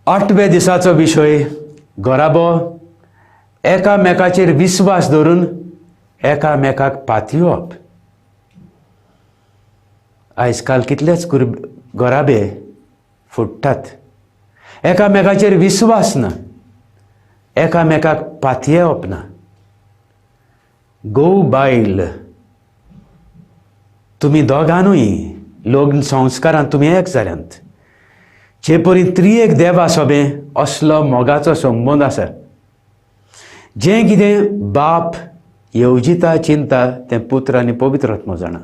आठव्या दिसाचो विशय घराबो एकामेकाचेर विस्वास धरून एकामेकाक पातयेवप. आयज काल कितलेच घराबे फुट्टात, एकामेकाचेर विस्वास ना, एकामेकाक पातयेवप ना. घोव बायल तुमी दोगांनूय लग्न संस्कारान तुमी एक जाल्यांत, जे परी त्रियेक देवा सोबें असलो मोगाचो संबंद आसा. जें कितें बाप येवजिता चिंता तें पुत्र आनी पवित्र आत्मो जाणा.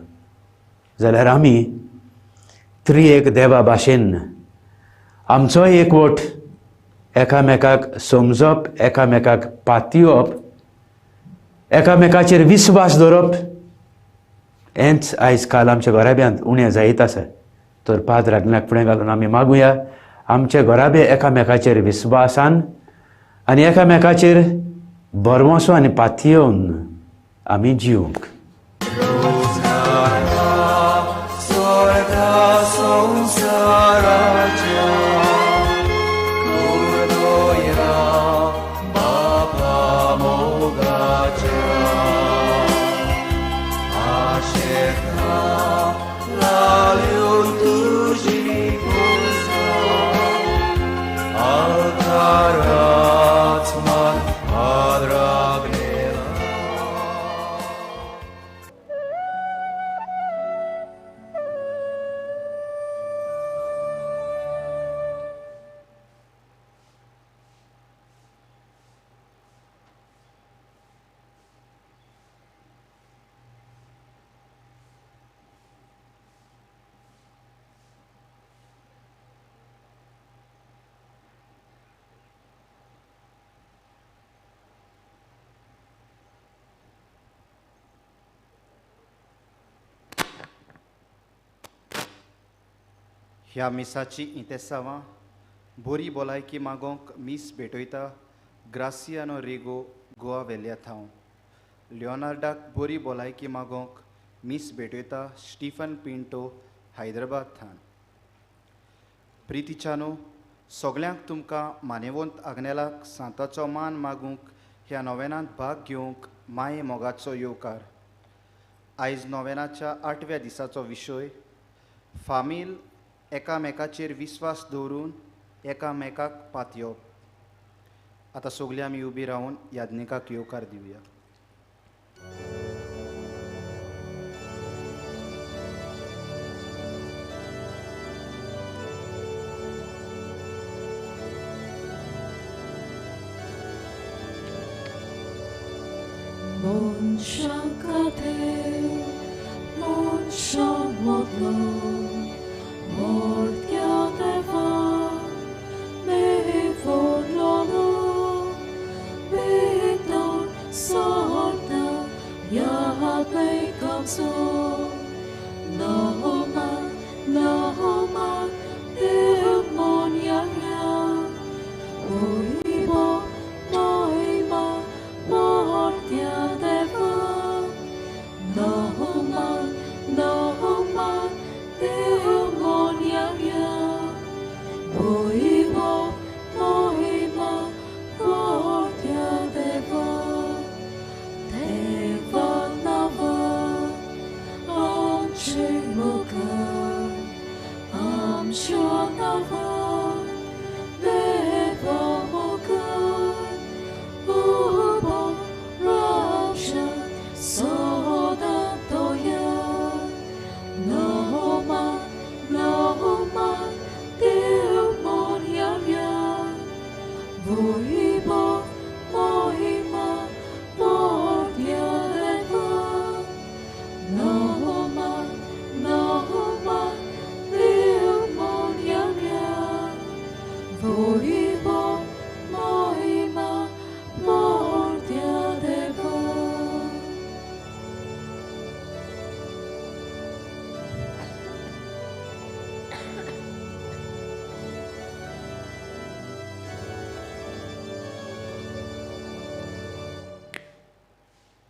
जाल्यार आमी त्रियेक देवा भाशेन आमचो एकवट एकामेकाक समजप, एकामेकाक पातयेवप, एकामेकाचेर विस्वास दवरप हेंच आयज काल आमच्या घराब्यांत उणें जायत आसा. तर पाद्र आग्नेलाक फुडें घालून आमी मागुया आमचे घराबे एकामेकाचेर विस्वासान आनी एकामेकाचेर भरवंसो आनी पातयेवन आमी जिवंक. ह्या मिसाची इंतेसांवां बोरी भलायकी मागोंक मीस भेटयता ग्रासियानो रेगो गोवा वेल्या थावन. लिओनार्डाक बोरी भलायकी मागोंक मीस भेटयता स्टीफन पिंटो हैदराबाद थावन. प्रितीच्यानो सगल्यांक तुमकां मानेवंत आग्नेलाक सांताचो मान मागूंक ह्या नोवेनांत भाग घेवंक माये मोगाचो येवकार. आयज नोवेनाच्या आठव्या दिसाचो विशय फामील एकामेकाचेर विस्वास दवरून एकामेकाक पातयेवप. आतां सगळीं आमी उबी रावन याज्ञिकाक येवकार दिवया.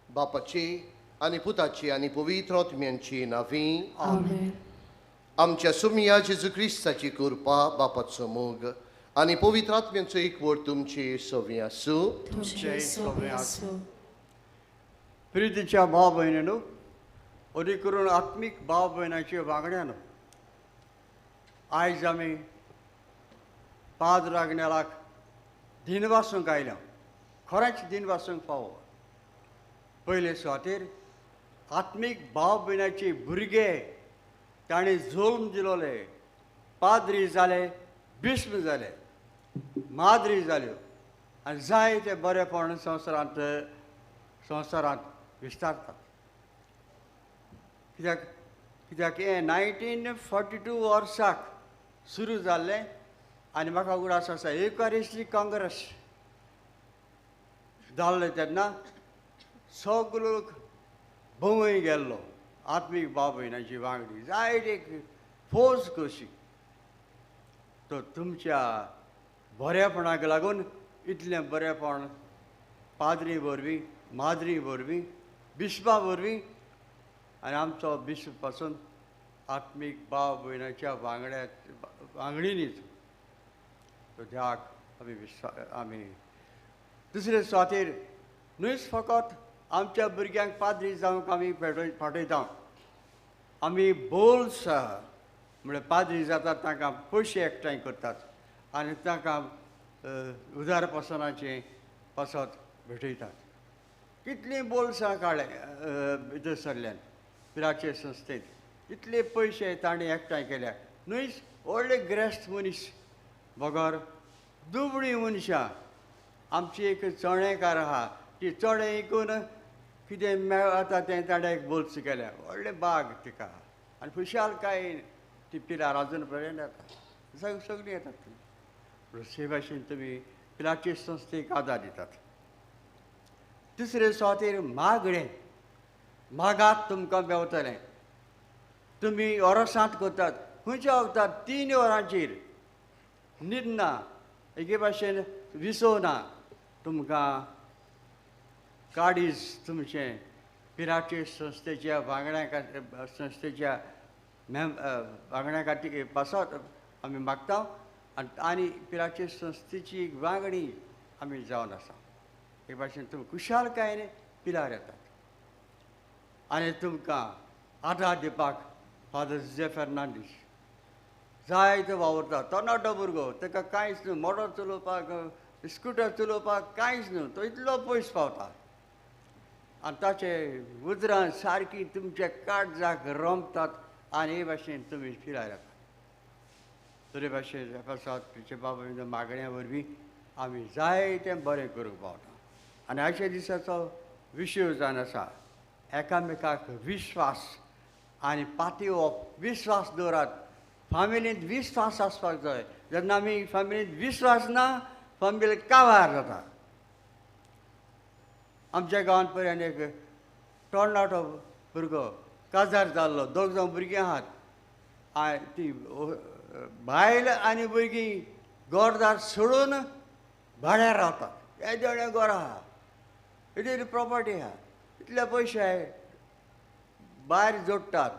बापाची आनी पुताची आनी पवित्र आत्म्यांची नांवी. आमेन. आमच्या सुमया जेजू क्रिस्ताची कृपा, बापाचो मोग आनी पवित्र आत्म्यांचो एकवट तुमची सवी आसूं. तुमचे सवे आसूं. प्रितीच्या भाव भयणीनो, अदीक करून आत्मीक भाव भयणाच्या वांगड्यानो, आयज आमी पाद्र आग्नेलाक दिनवासूंक आयल्या. खरेंच दिनवासूंक फावो. पयले सुवातेर आत्मीक भाव भयणाचे भुरगे ताणें जल्म दिलोले, पाद्री जाले, बिस्म जाले, माद्री जाल्यो आनी जायते बरेपण संवसारांत संवसारांत विस्तारतात. कित्याक कित्याक हें 1942 वर्साक सुरू जाल्लें आनी म्हाका उगडास आसा युकारिस्टीक काँग्रेस जाल्लें तेन्ना सगलो लोक भोंवय गेल्लो. आत्मीक भाव भयणाची वांगडी जायते एक फौज कशी. तर तुमच्या बरेपणाक लागून इतलें बरेपण पाद्री वरवीं, माद्री वरवीं, बिस्पा वरवीं आनी आमचो बिस्प पासून आत्मीक भाव भयणाच्या वांगड्या वांगडीनीच तो देवाक आमी आमी दुसरे सुवातेर न्हूच फकत आमच्या भुरग्यांक पाद्री जावंक आमी पाठयता, आमी बोल्स म्हळ्यार पाद्री जातात तांकां पयशे एकठांय करतात आनी तांकां उदार पसनाचें पासत भेटयतात. कितलीं बोल्सां काडलें भितर सरल्यान पिराचे संस्थेंत, इतले पयशे ताणें एकठांय केल्या. न्हूच व्हडले ग्रेस्त मनीस बगर दुबळी मनशां. आमची एक चणेकार आहा, ती चणे विकून कितें मेळता तें ताणें एक बोल्स केल्या, व्हडलें बाग तिका आनी खुशालकायेन ती पिलार आजून पर्यंत येता, सगळीं येतात. हे भाशेन तुमी पिलाचे संस्थेक आदार दितात. तिसरे सुवातेर मागणें, मागात तुमकां मेवतलें. तुमी ओरसांत करतात, खंयच्या वखदार 3 वरांचेर न्हिदना, एके भाशेन विसवना, तुमकां काडीज तुमचें पिराचे संस्थेच्या वांगड्या संस्थेच्या वांगड्या खातीर पासत आमी मागता आनी पिराचे संस्थेची एक वांगडी आमी जावन आसा. एक भाशेन तुमी खुशालकायेन पिलार येतात आनी तुमकां आदार दिवपाक फादर जे फेर्नांडीस जायतो वावुरता. तरणाटो भुरगो, ताका कांयच न्हू, मोटर चलोवपाक, स्कुटर चलोवपाक कांयच न्हू, तो इतलो पयस पावता आनी ताचे उतरां सारकी तुमच्या काळजाक रमतात आनी हे भाशेन तुमी फिरायला येतात. तरी भाशेन पासत तुमच्या बाबा मागण्या वरवीं आमी जायतें बरें करूंक पावता. आनी आयच्या दिसाचो विशय जावन आसा एकामेकाक विश्वास आनी पातयेवप. विश्वास दवरात, फामिलींत विश्वास आसपाक जाय. जेन्ना आमी फामिलींत विश्वास ना, फामिली काबार जाता. आमच्या गांवांत पर्यंत एक तरणाटो भुरगो काजार जाल्लो, दोग जाण भुरगीं आहात, ती बायल आनी भुरगीं घरदार सोडून भाड्यार रावतात. येदें व्हडलें घर आहा, इतली प्रोपर्टी आहा, इतले पयशे भायर जोडटात,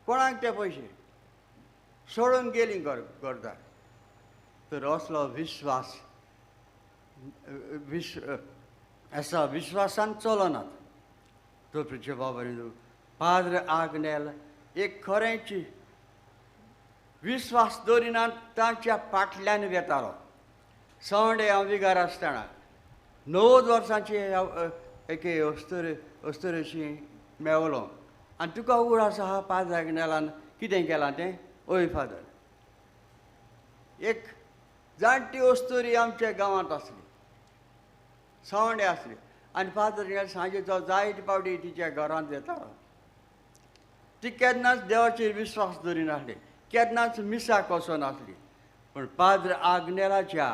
कोणाक ते पयशे सोडून गेलीं घरदार. तर असलो विश्वास असा विश्वासान चलनात. तो तुजे बाबा पाद्र आग्नेल एक खरेंच विश्वास दवरिनात तांच्या फाटल्यान वेतालो. सवंडे हांव विगार आसतना 90 वर्सांची एके अस्तुरेशी मेवलो आनी तुका उगडास आसा पाद्र आग्नेलान कितें केलां तें? ओय फादर, एक जाणटी अस्तुरी आमच्या गांवांत आसली, सवंडे आसली आनी फादर सांजेचो जायते फावटी तिच्या घरांत येतालो. ती केन्नाच देवाचेर विश्वास दवरिनासली, केन्नाच मिसाक वचनासली, पूण पाद्र आग्नेलाच्या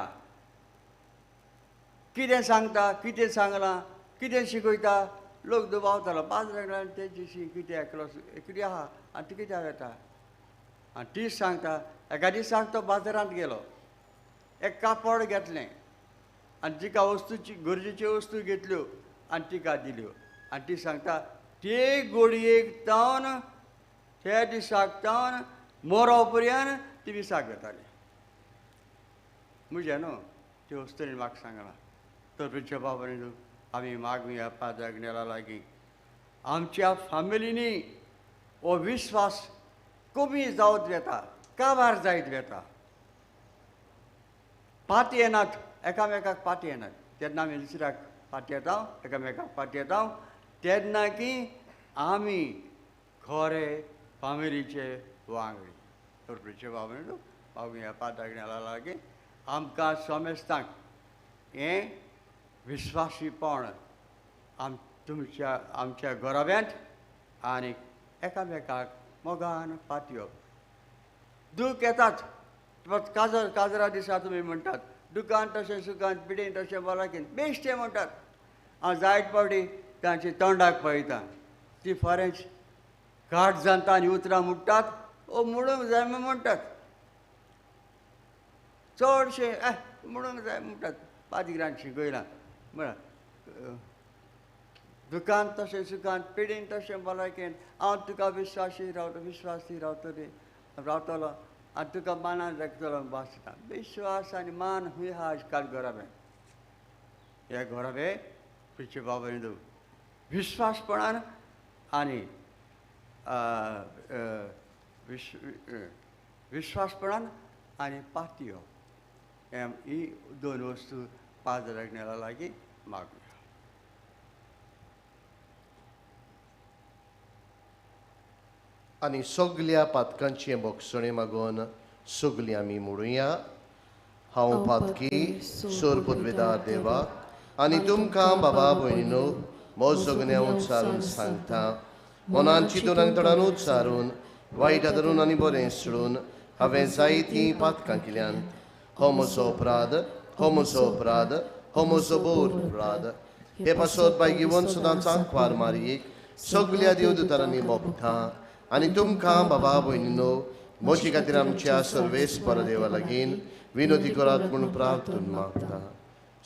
कितें सांगता, कितें सांगलां, कितें शिकयता, लोक दुबावतालो. पाद्र आग्नेलान तेजी कितें एकलो कितें आहा आनी ती कित्याक येता आनी तीच सांगता. एका दिसाक तो बाजारांत गेलो, एक कापड घेतलें आनी तिका वस्तूची गरजेच्यो वस्तू घेतल्यो आनी तिका दिल्यो आनी ती सांगता ते गोडयेक तावन त्या दिसाक तावन मोरो पर्यंत ती मिसाक घेताली. म्हजें न्हू ती वस्तूंनी म्हाका सांगलां. तर तुमच्या बाबांनी आमी मागुया पाद्र आग्नेला लागीं आमच्या फामिलींनी हो विस्वास कमी जावत वेता, काबार जायत वेता. पाती येनात, एकामेकाक पाती येनात. तेन्ना आमी दुसऱ्याक पाती येता, एकामेकाक पाती येता तेन्ना की आमी खरे फामिलीचे वांगडी. तर तुमच्या बाबांनी मागुया पाद्र आग्नेला लागीं आमकां समेस्तांक हें विस्वासीपण आम तुमच्या आमच्या घराब्यांत आनी एकामेकाक मोगान पातयेवप. दूख येतात, काजर काजरा दिसा तुमी म्हणटात दुकान तशें सुखान पिडेन तशें भलायकेन बेश्टें म्हणटात. हांव जायत फावटी तांचे तोंडाक पळयता, ती फारेंच घाट जाता आनी उतरां मुट्टात ओ म्हणूंक जाय म्हणटात चडशे म्हणूंक जाय म्हणटात. पादिग्रान शिकयलां म्हळ्यार दुकान तशें सुखान पिडेन तशें भलायकेन हांव तुका विश्वासी रावतो, विश्वासी रावतली रावतलो आनी तुका मानान राखतलो भासता. विश्वास आनी मान हूंय आहा आजकाल घराबे. हे घराबे तुमचे बाबा विश्वासपणान आनी विश्वासपणान आनी पातयो ही दोन वस्तू पाद्र आग्नेला लागीं मागुया. आनी सगल्या पातकांचें बोगसणें मागून सगलीं आमी म्हणुया. हांव पातकी सोरपुदवेदार देवा आनी तुमकां बाबा भयणीनो म्हजो गुन्यांव उच्चारून सांगता. मनान चिंतून आनी तोंडान उच्चारून वायट धरून आनी बरें सोडून हांवें जायतीं पातकां केल्यांत. हो म्हजो अपराध, हो म्हजो अपराध, हो म्हजो भोव अपराध. हे पासत बाय घेवन सदांच आंकवार मारयेक सगल्या देवदुतारांनी मोगता आनी तुमकां बाबा भयणीनो म्हजे खातीर आमच्या सर्वेस्पर देवा लागीं विनोदी करात म्हूण प्रार्थना मागता.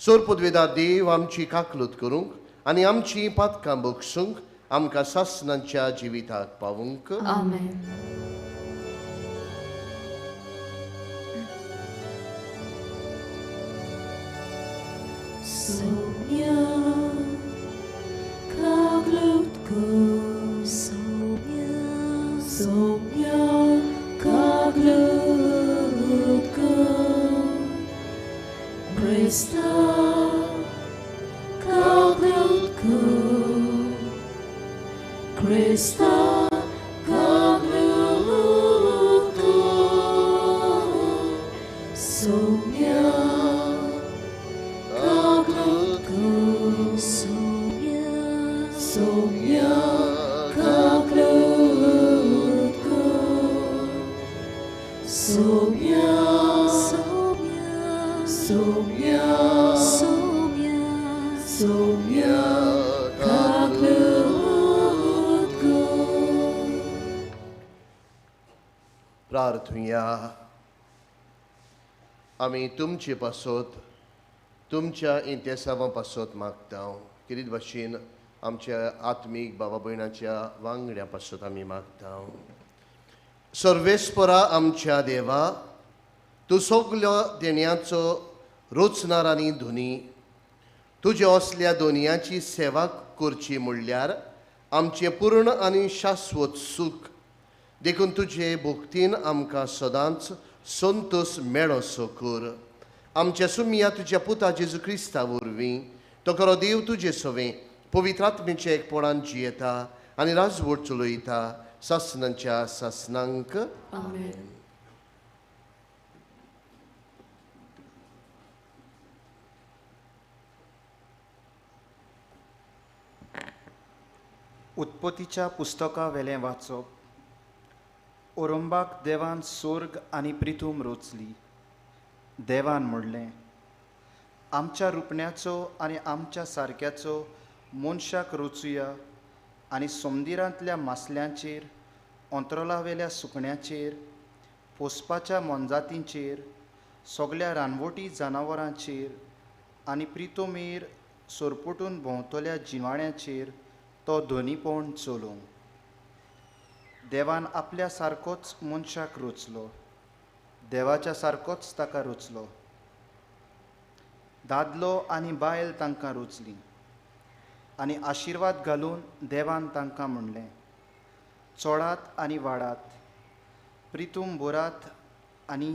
सोरपुदवेदा देव आमची काकलूत करूंक आनी आमची पातकां बगसूंक आमकां सासणाच्या जिविताक पावूंक. आमेन. Sonia, kaglutko, Sonia, Sonia, kaglutko, Krista, kaglutko, Krista, kaglutko, Sonia. Sonia, Sonia, kaglutko, Sonia, Sonia, Sonia, Sonia, Sonia, kaglutko. प्रार्थुया. आमी तुमचे पासत तुमच्या इंतेसांवां पासत मागता. किरीत भाशेन आमच्या आत्मीक बाबा भयणाच्या वांगड्यां पासत आमी मागता. सर्वेस्परा आमच्या देवा, तूं सगल्या देण्याचो रचणार आनी धुनी. तुज्या असल्या दोनयाची सेवा करची म्हणल्यार आमचें पूर्ण आनी शाश्वत सूख. देखून तुजे भक्तीन आमकां सदांच संतोश मेळोसो कर. आमच्या सुमिया तुज्या पुता जेजू क्रिस्ता वरवीं तो खरो देव तुजे सवें पवित्र आत्म्याच्या एकपणान जियेता आनी राजवट चलयता सासणांच्या सासणांक. आमेन. उत्पत्तीच्या पुस्तका वेलें वाचप. ओरंबाक देवान स्वर्ग आनी प्रिथूम रोचली. देवान म्हणलें, आमच्या रुपण्याचो आनी आमच्या सारक्याचो मनशाक रोचुया आनी सोमदिरांतल्या मासल्यांचेर, अंतरोलावेल्या सुकण्याचेर, पोसपाच्या मोनजातींचेर, सगल्या रानवटी जनावरांचेर आनी प्रितोमेर सोरपोटून भोंवतल्या जिवाण्याचेर तो धनीपण चलोवं. देवान आपल्या सारकोच मनशाक रोचलो, देवाच्या सारकोच ताका रोचलो. दादलो आनी बायल तांकां रोचलीं आनी आशिर्वाद घालून देवान तांकां म्हणलें, चोडात आनी वाडात, प्रितूम बोरात आनी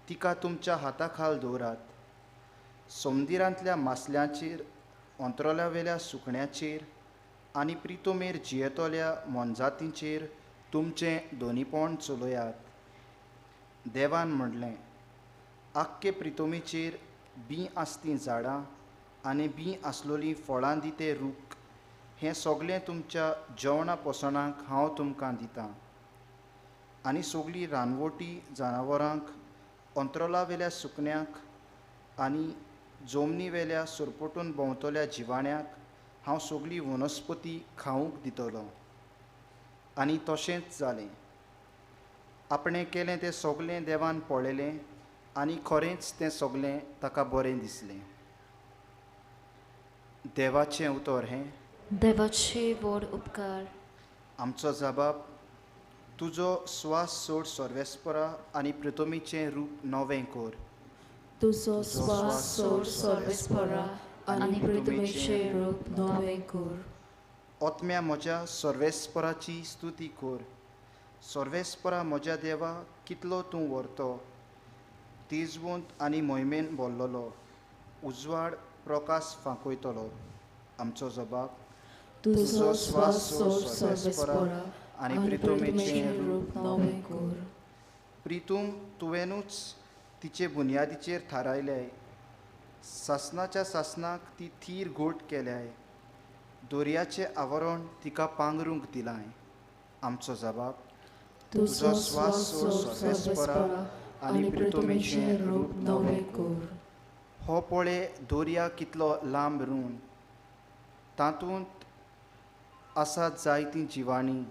तिका तुमच्या हाता खाल दवरात. सोमदिरांतल्या मासल्यांचेर, अंतरोल्यावेल्या सुकण्याचेर आनी प्रितोमेर जियेतल्या मोनजातींचेर तुमचें दोनीपण चलयात. देवान म्हणलें, आख्खे प्रितोमेचेर बीं आसतीं झाडां आनी बीं आसलोलीं फळां दिते रूख, हें सगळें तुमच्या जेवणा पोसणाक हांव तुमकां दितां. आनी सगळीं रानवटी जनावरांक, अंतरोलावेल्या सुकण्याक आनी जमनीवेल्या सरपटून भोंवतल्या जिवाण्याक हांव सगळी वनस्पती खावंक दितलो. आनी तशेंच जालें. आपणें केलें तें सगळें देवान पळयलें आनी खरेंच तें सगळें ताका बरें दिसलें. देवाचें उतर हें. देवाचे व्हड उपकार. आमचो जबाब, तुजो स्वास सोड सर्वेस्परा आनी पृथ्वीचें रूप नवें कर. तुजो स्वास सोड सर्वेस्परा आनी पृथ्वीचें रूप नवें कर. आत्म्या म्हज्या सर्वेस्पराची स्तुती कर. सर्वेस्परा म्हज्या देवा, कितलो तूं व्हरतो, तेजवंत आनी मोहिमेन बोल्लोलो, उजवाड प्रकाश फांकयतलो. आमचो जबाब, तुजो स्वास सोड सर्वेस्परा आनी पृथ्वीचें रूप नवें कर. प्रितूम तुवेंनूच तिचे बुन्यादीचेर थारायल्याय, सासनाच्या सासनाक ती थीर घोट केल्याय, दोरयाचें आवरण तिका पांगरूंक दिलाय. आमचो जबाब, तुजो स्वास सोड सर्वेस्परा आनी पृथ्वीचें रूप नवें कर. हो पळय दोरया कितलो लांब रूंद, तातूंत आसात जायतीं जिवाणीं,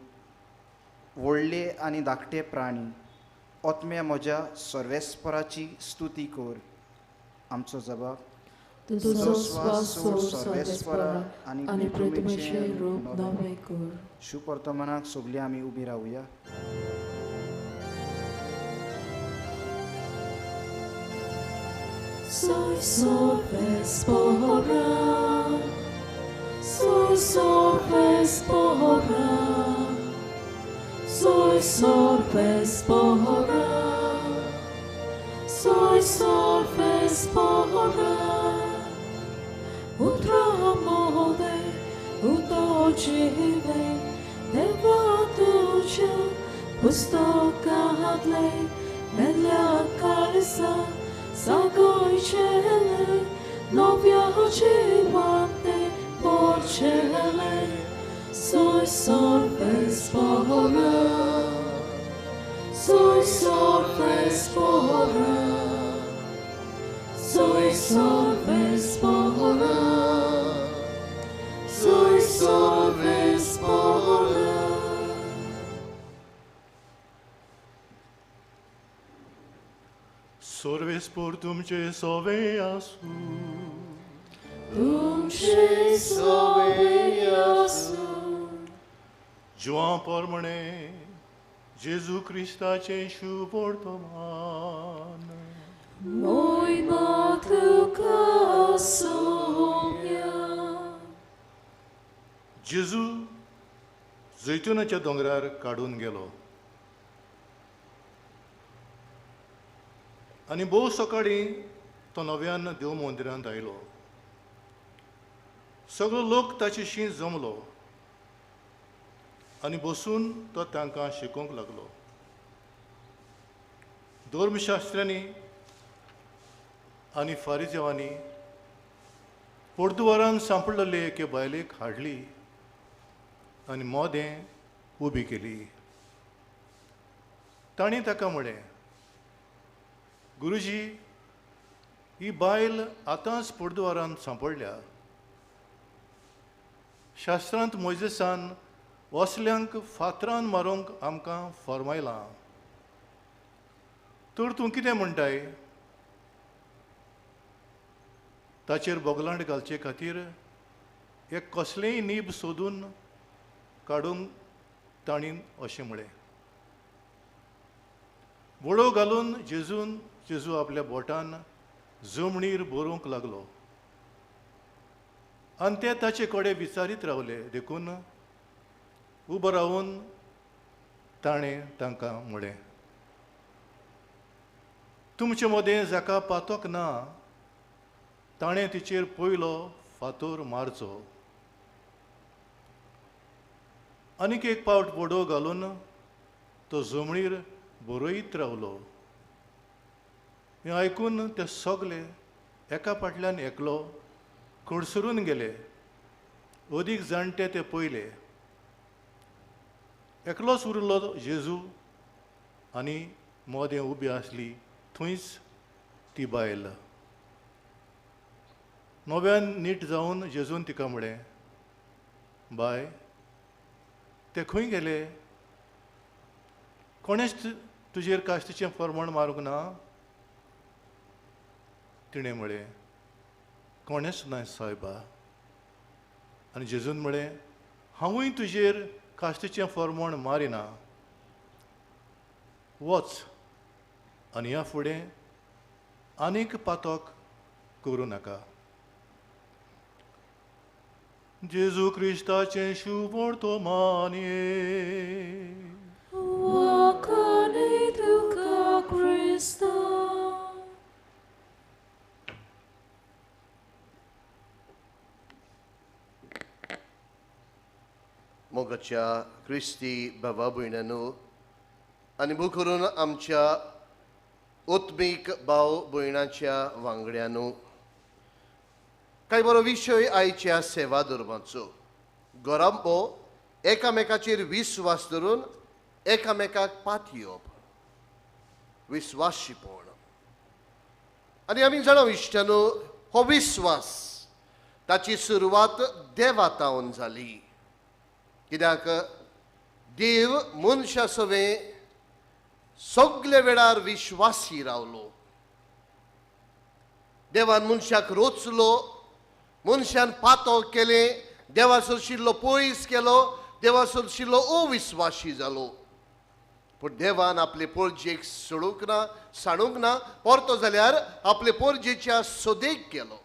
व्हडले आनी धाकटे प्राणी. आत्म्या म्हज्या सर्वेस्पराची स्तुती कर. आमचो जबाब, तुजो स्वास सोड सर्वेस्परा आनी पृथ्वीचें रूप नवें कर. शुभ वर्तमानाक सगळीं आमी उबी रावया. Soy sorvespora, soy sorvespora, soy sorvespora, soy sorvespora. Utramode, utočive, devatuča, pustokadle, meljakalisa, Sagojčele, novia očivate, porčele, soy sorvespora, soy sorvespora, soy sorvespora, soy sorvespora. Sorvespor तुमचे सोवे आसू. तुमचे सोवे आसू. जुआं परमणे जेजू क्रिस्ताचें शुभ वर्तमान. मोहिमा तुका सोम्या. जेजू जैतुनाच्या दोंगरार काडून गेलो आनी भोव सकाळीं तो नव्यान देव मंदिरांत आयलो. सगळो लोक ताचे शी जमलो आनी बसून तो तांकां शिकोवंक लागलो. धर्मशास्त्र्यांनी आनी फारिजेवांनी पोर्तुगारान सांपडलेले एके बायलेक हाडली आनी मोदें उबी केली. तांणी ताका म्हळें, गुरुजी, ही बायल आतांच पोर्तुगारान सांपडल्या. शास्त्रांत मोयजेसान वसल्यांक फातरान मारूंक आमकां फर्मायलां, तर तूं कितें म्हणटाय? ताचेर बोगलांट घालचे खातीर एक कसलेंय नीब सोदून काडूंक तांणी अशें म्हळें. वडो घालून जेजू आपल्या बोटान जमणीर बरोवंक लागलो. आनी ते ताचे कडेन विचारीत रावले. देखून उबो रावन ताणें तांकां म्हळें, तुमचे मदें जाका पातोक ना ताणें तिचेर पयलो फातोर मारचो. आनीक एक पावट बोडो घालून तो जमणीर बरयत रावलो. हें आयकून ते सगले एका फाटल्यान एकलो कडसरून गेले. अदीक जाणटे ते पयले. एकलोच उरलो जेजू आनी मदें उबी आसली थंयच ती बायल. नव्यान नीट जावन जेजून तिका म्हळें, बाय, ते खंय गेले? कोणेच तुजेर काश्टीचें फर्मण मारूंक ना? तिणें म्हळें, कोणेच ना सायबा. आनी जेजून म्हळें, हांवूय तुजेर काश्टीचें फर्मण मारिना, वच आनी ह्या फुडें आनीक पातक करूं नाका. जेजू क्रिस्ताचें शुभवर्तमान. मोगाच्या क्रिस्ती बाबा भयणांनो आनी भू करून आमच्या आत्मीक भाव भयणाच्या वांगड्यांनो, कांय बरो विशय आयच्या सेवा धर्माचो. गोरांबो एकामेकाचेर विस्वास धरून एकामेकाक पातयेवप, विस्वाशीपण. आनी आमी जाणा इश्टानो, हो विस्वास ताची सुरवात देवा तावन जाली. कित्याक देव मनशा सवें सगळे वेळार विश्वासी रावलो. देवान मनशाक रोचलो, मनशान पातो केलें, देवा सरशिल्लो पयस केलो, देवा सरशिल्लो अविस्वाशी जालो. पूण देवान आपले पोरजेक सोडूंक ना, सांडूंक ना, परतो जाल्यार आपले पोरजेच्या सोदेक केलो.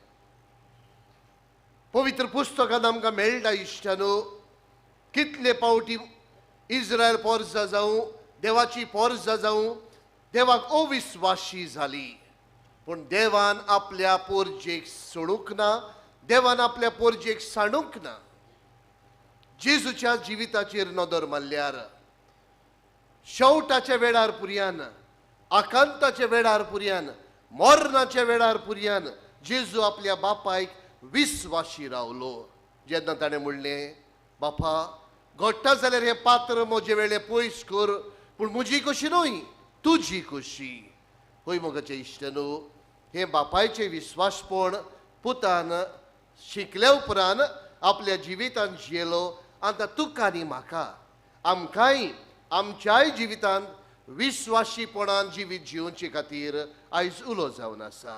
पवित्र पुस्तकांत आमकां मेळटा इश्टानो, कितले पावटी इस्रायल पोरजा जावं, देवाची पोरजा जावं, देवाक अविस्वाशी जाली. पूण देवान आपल्या पोरजेक सोडूंक ना, देवान आपल्या पोरजेक सांडूंक ना. जेजूच्या जिविताचेर नदर मारल्यार शेवटाच्या वेळार पुरयान, आकांताच्या वेळार पुरयान, मरणाच्या वेळार पुरयान जेजू आपल्या बापायक विस्वाशी रावलो. जेन्ना ताणें म्हणलें, बापा घडटा जाल्यार हें पात्र म्हजे वेळे पयस कर, पूण म्हजी कशी न्हय, तुजी कशी. हय मोगाचे इश्टानो, हें बापायचें विस्वासपण पुतान शिकल्या उपरांत आपल्या जिवितांत जियेलो. आतां तुका आनी म्हाका, आमकांय आमच्याय जिवितांत विस्वाशीपणान जिवीत जियोवचे खातीर आयज उलो जावन आसा.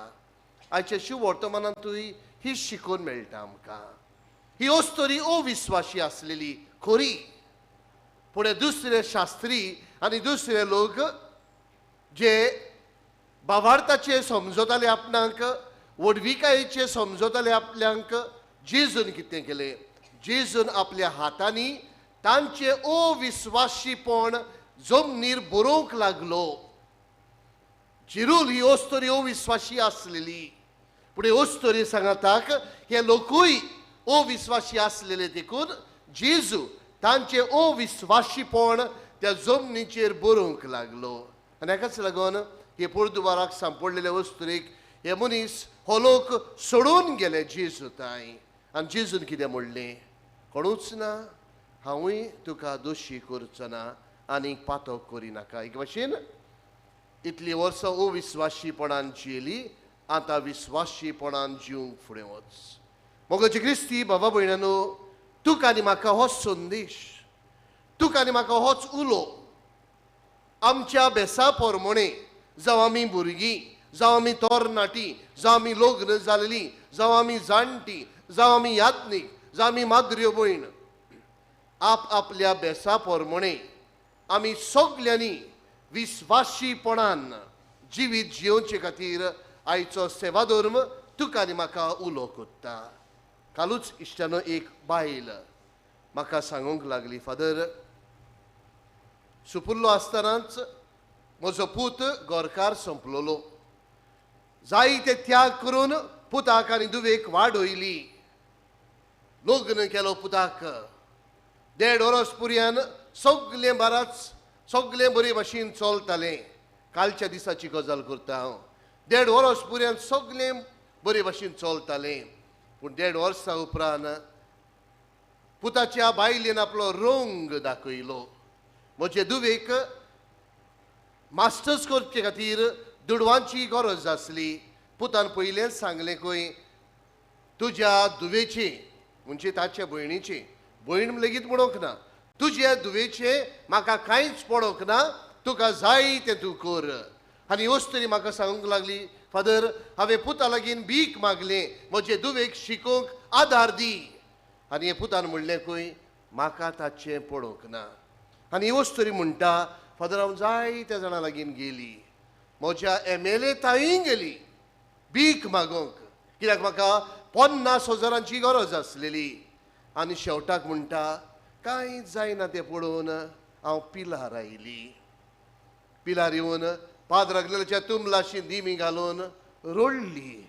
आयच्या शिव वर्तमानांतूय ही शिकून मेळटा आमकां. ही अस्तोरी अविस्वाशी आसलेली खरी, पूण दुसरे शास्त्री आनी दुसरे लोक जे बावार्थाचे समजताले आपणाक, व्हडविकायेचे समजताले आपल्यांक, जेजून कितें केलें? जेजून आपल्या हातांनी तांचे अविस्वाशीपण जमनीर बरोवंक लागलो. चिरूल ही अस्तोरी अविस्वाशी आसलेली, पूण अस्तोरी सांगाताक हे लोकूय अविस्वाशी आसलेले, देखून जेजू तांचे अविस्वाशीपण त्या जमनीचेर बरोवंक लागलो. आनी हाकाच लागून हे पोरदुबाराक सांपडलेले अस्तुरेक हे मनीस हो लोक सोडून गेले जेजू तांय. आनी जेजून कितें म्हणलें? कोणूच ना, हांवूय तुका दोशी करचो ना आनी पातक करिनाका. एक भाशेन इतलीं वर्सां अविस्वाशीपणान जियेली, आतां विस्वाशीपणान जिवंक फुडें वच. मोगाचे क्रिस्ती बाबा भयणानो, तुका आनी म्हाका हो संदेश, तुका आनी म्हाका होच उलो. आमच्या बेसा पोरमोणे, जावं आमी भुरगीं, जावं आमी तरणाटी, जावं आमी लग्न जालेलीं, जावं आमी जाणटी, जावं आमी यात्नीक, जावं आमी माद्र्यो भयण, आप आपल्या बेसा पोरमोणे आमी सगल्यांनी विस्वाशीपणान जिवीत जियोवचे खातीर आयचो सेवाधर्म तुका आनी म्हाका उलो कोत्ता. कालूच इश्टानो एक बायल म्हाका सांगूंक लागली, फादर सुपुल्लो आसतनाच म्हजो पूत गोरकार सोंपलोलो, जायते त्याग करून पुताक आनी दुवेक वाडयली, लग्न केलो पुताक, 1.5 वरस पुरयान सगलें बाराच सगलें बरे भाशेन चलतालें. कालच्या दिसाची गजाल करता हांव. 1.5 वरस पुरयान सगलें बरे भाशेन चलतालें, पूण 1.5 वर्सां उपरांत पुताच्या बायलेन आपलो रंग दाखयलो. म्हजे दुवेक मास्टर्स करचे खातीर दुडवांची गरज आसली. पुतान पयलेंच सांगलें खंय तुज्या दुवेची, म्हणजे ताचे भयणीची, भयण लेगीत म्हणूंक ना, तुज्या दुवेचें म्हाका कांयच पडोंक ना, तुका जाय तें तूं कर. आनी वस्तुरी म्हाका सांगूंक लागली, फादर हांवें पुता लागीं भीक मागलें, म्हजे दुवेक शिकोवंक आदार दी. आनी हे पुतान म्हणलें खंय म्हाका ताचें पडोंक ना. आनी वस्तुरी म्हणटा, फादर हांव जायत्या जाणां लागीं गेली, म्हज्या MLA ताई गेली भीक मागोवंक, कित्याक म्हाका 50,000 गरज आसलेली. आनी शेवटाक म्हणटा कांय जायना तें पळोवन हांव पिलार आयली. पिलार येवन पाद्र आग्नेलाच्या तुमलाशी दिमी घालून रडली.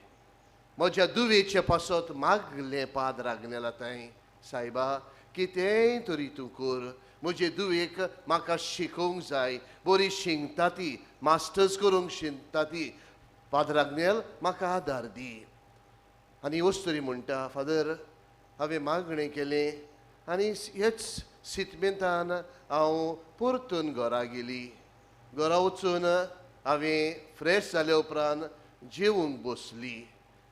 म्हज्या दुवेचे पासत मागलें पाद्र आग्नेला ताई, सायबा कितेंय तरी तूं कर, म्हजे दुवेक म्हाका शिकोवंक जाय, बरी शिंकता ती, मास्टर्स करूंक शिंकता ती, पाद्र आग्नेल म्हाका आदार दी. आनी वस्तुरी म्हणटा, फादर हांवें मागणें केलें आनी हेच सितमेंतान हांव परतून घरा गेली. घरा वचून हांवें फ्रेश जाल्या उपरांत जेवंक बसली.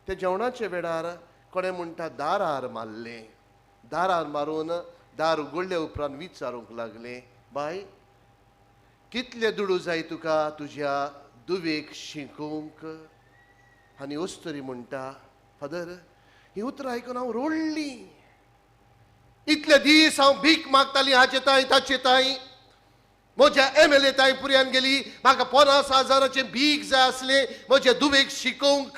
त्या जेवणाच्या वेळार कोणें म्हणटा दारार मारलें. दारार मारून दार उगडल्या उपरांत विचारूंक लागलें, बाय कितले दुडू जाय तुका तुज्या दुवेक शिकोवंक? आनी वस्तुरी म्हणटा, फादर ही उतरां आयकून हांव रडली. इतले दीस हांव भीक मागताली हाचे ताई ताचे ताई, म्हज्या MLA ताई पुरयान गेली, म्हाका 50,000 भीक जाय आसलें म्हज्या दुवेक शिकोवंक.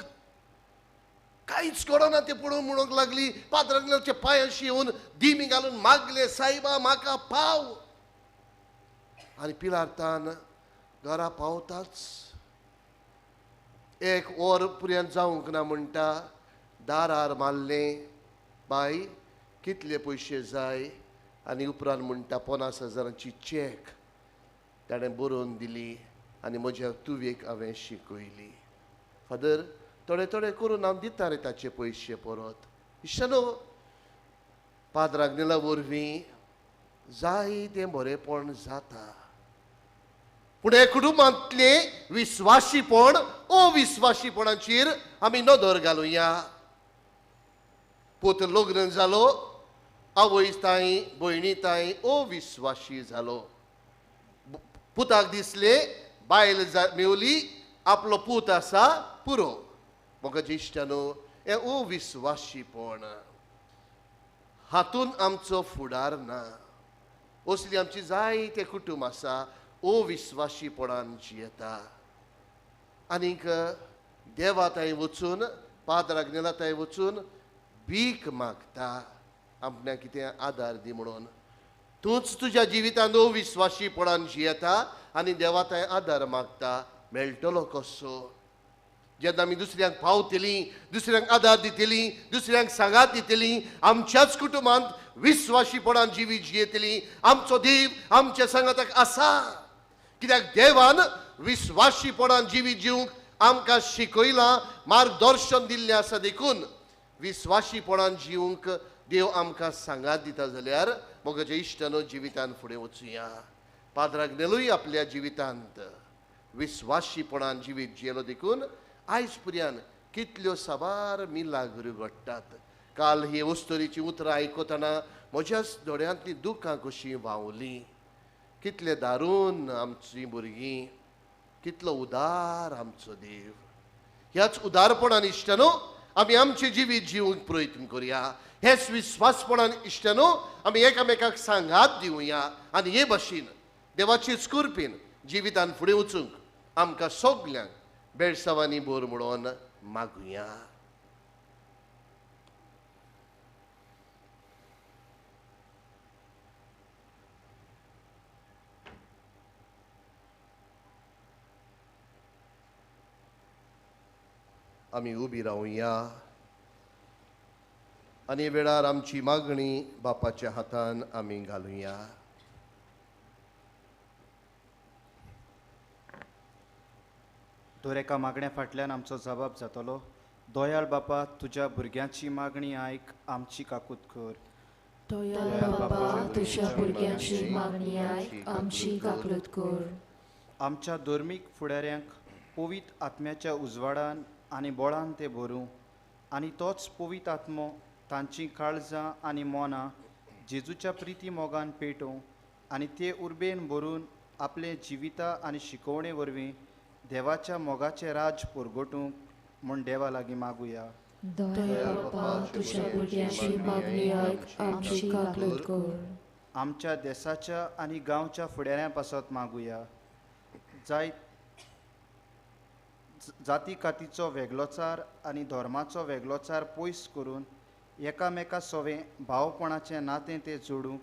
कांयच कळना तें पळोवन म्हणूंक लागली, पाद्र आग्नेलाच्या पांयांशी येवन दिमी घालून मागले, सायबा म्हाका पाव. आनी पिलारतान घरा पावताच 1 वर पुरयान जावंक ना म्हणटा दारार मारलें, बाय कितले पयशे जाय? आनी उपरांत म्हणटा 50,000 चॅक ताणें बरोवन दिली आनी म्हज्या तुवेक हांवें शिकयली. फादर थोडे थोडे करून हांव दिता रे ताचे पयशे परत. इश्टानो, पाद्र आग्नेला वरवीं जायतें बरेंपण जाता, पूण हे कुटुंबांतलें विस्वाशीपण अविस्वाशीपणाचेर आमी नदर घालुया. पूत लग्न जालो, आवय ताई भयणी ताई अविस्वाशी जालो. पुताक दिसलें बायल मेवली, आपलो पूत आसा पुरो. म्हज्या इश्टानो, हें अविस्वाशीपण, हातून आमचो फुडार ना. असली आमची जायते कुटुंब आसा अविस्वाशीपणान जियेता. आनीक देवा ताई वचून पाद्र आग्नेला ताई वचून भीक मागता, आपणाक कितें आदार दी म्हणून. तूंच तुज्या जिवितांत अविस्वाशीपणान जियेता आनी देवा ताई आदार मागता, मेळटलो कसो? जेन्ना आमी दुसऱ्यांक पावतलीं, दुसऱ्यांक आदार दितलीं, दुसऱ्यांक सांगात दितलीं, आमच्याच कुटुंबांत विस्वाशीपणान जिवीत जियेतलीं, आमचो देव आमच्या सांगाताक आसा. कित्याक देवान विस्वाशीपणान जिवीत जिवंक आमकां शिकयलां, मार्गदर्शन दिल्लें आसा. देखून विस्वाशीपणान जिवंक देव आमकां सांगात दिता जाल्यार म्हज्या इश्टानो जिवितान फुडें वचुया. पाद्र आग्नेलूय आपल्या जिवितांत विस्वाशीपणान जिवीत जियेलो, देखून आयज पुरयान कितल्यो साबार मिलाग्रो घडटात. काल ही वस्तुरीची उतरां आयकतना म्हज्याच दोळ्यांतलीं दुकां कशीं व्हांवलीं. कितले दारून आमचीं भुरगीं, कितलो उदार आमचो देव. ह्याच उदारपणान इश्टानो आमी आमचें जिवीत जिवंक प्रयत्न करुया. हेच विस्वासपणान इश्टानो आमी एकामेकाक सांगात दिवया आनी हे भाशेन देवाचेच कृपेन जिवितान फुडें वचूंक आमकां सगल्यांक बेळसावांनी भर म्हणून मागुया. आमी उबी रावया आनी वेळार आमची मागणी बापाच्या हातान आमी घालुया. दर एका मागण्या फाटल्यान आमचो जबाब जातलो. दयाळ बापा, तुज्या भुरग्यांची मागणी आयक, आमची काकूत कर. दयाळ बापा, तुज्या भुरग्यांची मागणी आयक, आमची काकूत कर. आमच्या धर्मीक फुडाऱ्यांक पवित्र आत्म्याच्या उजवाडान आनी बळान ते भरूं आनी तोच पवित्र आत्मो तांची काळजां आनी मनां जेजूच्या प्रिती मोगान पेटोवं आनी ते उर्बेन भरून आपले जिविता आनी शिकोवणे वरवीं देवाच्या मोगाचें राज परगटूंक म्हूण देवा लागीं मागुया. दयाळ बापा, तुज्या भुरग्यांची मागणी आयक, आमची काकूत कर. आमच्या देसाच्या आनी गांवच्या फुडाऱ्यां पासत मागुया. जायत जाती कातीचो वेगळोचार आनी धर्माचो वेगळोचार पयस करून एकामेका सोवें भावपणाचें नातें ते जोडूंक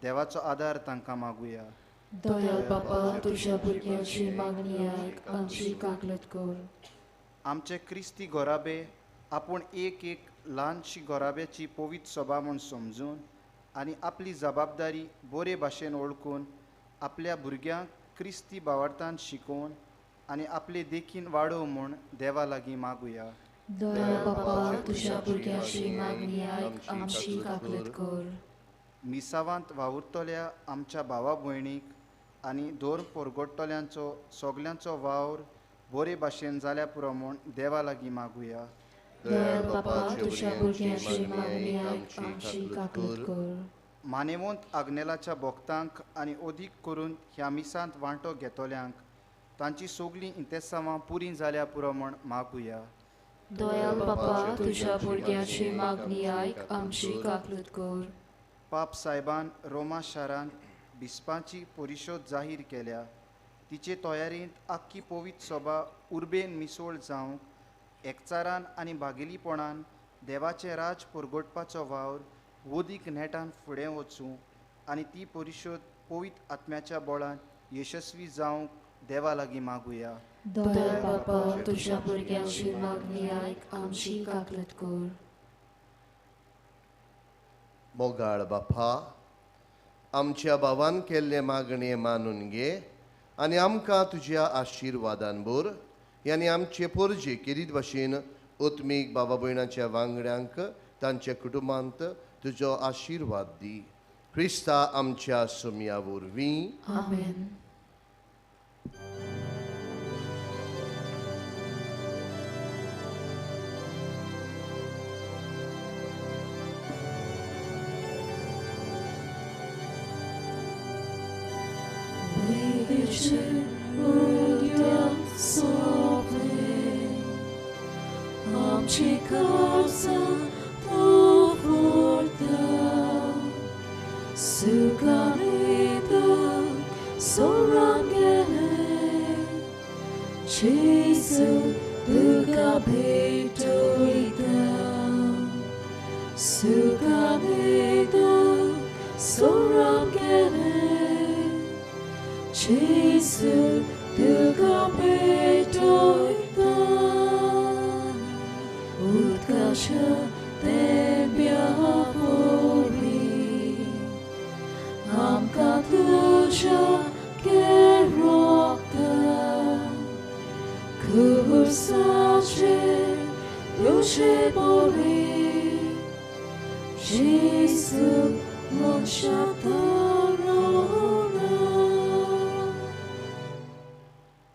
देवाचो आदार तांकां मागुया. दयाळ बापा, तुज्या भुरग्यांची मागणी आयक, आमची काकूत कर. आमचे क्रिस्ती घराबे आपूण एक एक ल्हानशी घराब्याची पवित्र सभा म्हूण समजून आनी आपली जबाबदारी बरे भाशेन वळखून आपल्या भुरग्यांक क्रिस्ती भावार्थान शिकोवन आनी आपले देखीन वाडोव म्हूण देवा लागीं मागुया. दयाळ बापा, तुज्या भुरग्यांची मागणी आयक, आमची काकूत कर. मिसावांत वावुरतल्या आमच्या भावा भयणीक आनी धर्म परगट्टल्यांचो सगल्यांचो वावर बरे भाशेन जाल्या पुरो म्हूण देवा लागीं मागुया. दयाळ बापा, तुज्या भुरग्यांची मागणी आयक, आमची काकूत कर. मानेवंत आग्नेलाच्या भक्तांक आनी अदीक करून ह्या मिसांत वांटो घेतल्यांक तांची सगळीं इंतेसांवां पुरी जाल्या पुरो म्हूण मागुया. दयाळ बापा, तुज्या भुरग्यांची मागणी आयक, आमची काकूत कर. पाप साहेबान रोमा शारांत बिस्पांची परिशोद जाहीर केल्या. तिचे तयारेंत आख्खी पवित्र सभा उर्बेन मिसोळ जावंक एकचारान आनी भागेलीपणान देवाचें राज परगटपाचो वावर वदीक नेटान फुडें वचूं आनी ती परिशोद पवित्र आत्म्याच्या बळान यशस्वी जावंक देवा लागीं मागुया. दयाळ बापा, तुज्या भुरग्यांची मागणी आयक, आमची काकूत कर. मोगाळ बापा, आमच्या भावान केल्ले मागणे मानून घे आनी आमकां तुज्या आशिर्वादान भर. आनी आमचे पोरजे केरीत भाशेन उत्मीक बाबा भयणाच्या वांगड्यांक तांच्या कुटुंबांत तुजो आशिर्वाद दी. क्रिस्ता आमच्या सुमया वरवीं. आमेन.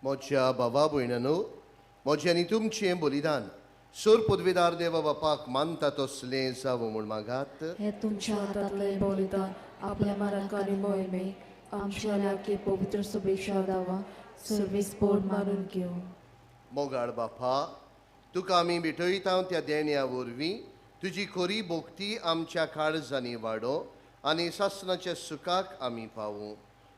म्हज्या बाबा भयणांनो, म्हजें आनी तुमचें बलिदान सोर पदवेदार देवा बापाक मानता तसलें जावं म्हूण मागात. हें तुमच्या हातांतलें बलिदान आपल्या मनाक आनी मोहिमेक आमच्या लागीं पवित्र शुभेच्छा दावा सर्वीस बोर्ड मानून घेवं. मोगाळ बापा, तुका आमी भेटयता त्या देण्या वरवीं तुजी खरी भक्ती आमच्या काळजांनी वाडो आनी सासणाच्या सुखाक आमी पावूं.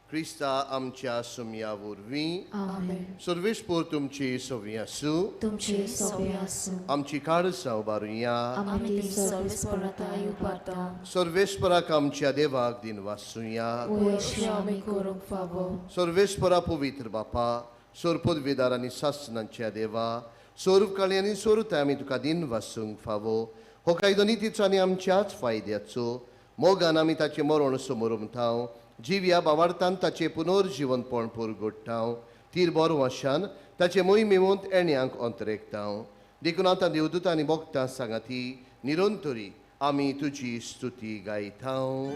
क्रिस्ता आमच्या सुमया वरवीं. आमेन. सर्वेस्पोर तुमची सवी आसूं. तुमची सवी आसूं. आमची काळजां उबारुया. आमी ती सर्वेस्पराक उबारता. सर्वेस्पराक आमच्या देवाक दिनवासुया. वयशी आमी करूंक फावो. सर्वेस्परा पवित्र बापा, सोर पदवेदार आनी सासणाच्या देवा, स्वरूप काळी आनी स्वरुताय आमी तुका दिन वासूंक फावो. हो कायदो नितीचो आनी आमच्याच फायद्याचो. मोगान आमी ताचें मरण समोरमताव, जिव्या बावार्थान ताचें पुनर्जिवनपण पुरगोडटाव, तीर बरो वाशान ताचें मोहिमेवंत एण्यांक अंतरेकताव. देखून आतां देवदूत आनी भक्तां सांगाती निरंतरी आमी तुजी स्तुती गायताव.